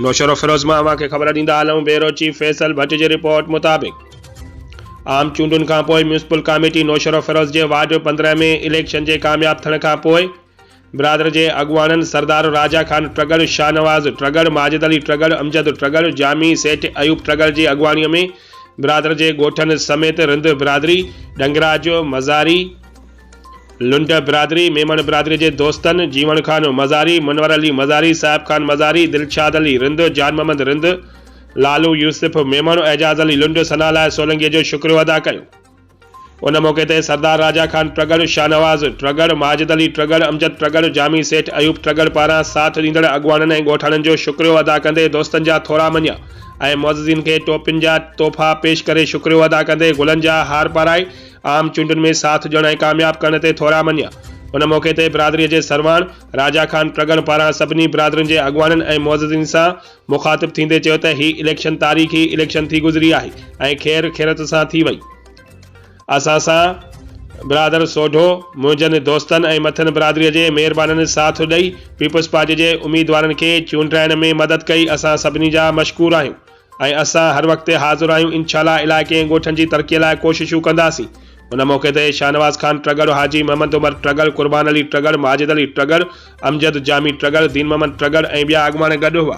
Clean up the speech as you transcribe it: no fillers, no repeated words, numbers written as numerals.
نوشهروفيروز مان اوهان کي خبر ڏيندا هلون بيورو چيف فيصل ڀٽ جي رپورٽ مطابق عام چونڊن کانپوء ميونسپل ڪاميٽي نوشهروفيروز جي وارڊ 15 ۾ اليڪشن جي ڪامياب ٿيڻ کانپوء برادر جي اڳواڻن سردار راجا خان ٽڳڙ، شاهنواز ٽڳڙ، ماجد علي ٽڳڙ، امجد ٽڳڙ، جامي سيٺ ايوب ٽڳڙ جي اڳواڻي ۾ برادر جي ڳوٺن سميت رند برادري، ڏنگراج، مزاري، لنڊ برادري، ميمڻ برادري جي دوستن جيوڻ خان مزاري، منور علي مزاري، صاحب خان مزاري، دلشاد علي رند، جان محمد رند، لالو يوسف ميمڻ، اعجاز علي لنڊ، ثناء الله سولنگي جو شڪريو ادا ڪيو. ان موقعي تي سردار راجا خان ٽڳڙ، شاهنواز ٽڳڙ، ماجد علي ٽڳڙ، امجد ٽڳڙ، جامي سيٺ ايوب ٽڳڙ پاران ساٿ ڏيندڙ اڳواڻن ۽ ڳوٺاڻن جو شڪريو ادا ڪندي دوستن جا ٿورا مڃيا ۽ معززين کي ٽوپين جا تحفا پيش ڪري شڪريو ادا ڪندي گلن جا هار پارائي عام چونڊن ۾ ساٿ ڏيڻ ۽ ڪامياب ڪرڻ تي ٿورا مڃيا. ان موقعي تي برادري جي سرواڻ راجا خان ٽڳڙ پاران سڀني برادرين جي اڳواڻن ۽ معززين سان مخاطب ٿيندي چيو ته هي اليڪشن تاريخي اليڪشن ٿي گذري آهي ۽ خير خيرت سان ٿي وئي. اسان سان برادر سوڍو، منهنجن دوستن ۽ مٿن برادري جي مهربانن ساٿ ڏئي پيپلز پارٽي جي اميدوارن کي چونڊرائڻ ۾ مدد ڪئي اسان سڀني جا مشڪور آهيون ۽ اسان هر وقت حاضر آهيون انشاء الله علائقي ۽ ڳوٺن جي ترقي لاء ڪوششون ڪنداسين ان موقعي تي شاهنواز خان ٽڳڙ، حاجي محمد عمر ٽڳڙ، قربان علي ٽڳڙ، ماجد علي ٽڳڙ، امجد جامي ٽڳڙ، دين محمد ٽڳڙ ۽ ٻيا اڳواڻ گڏ هئا.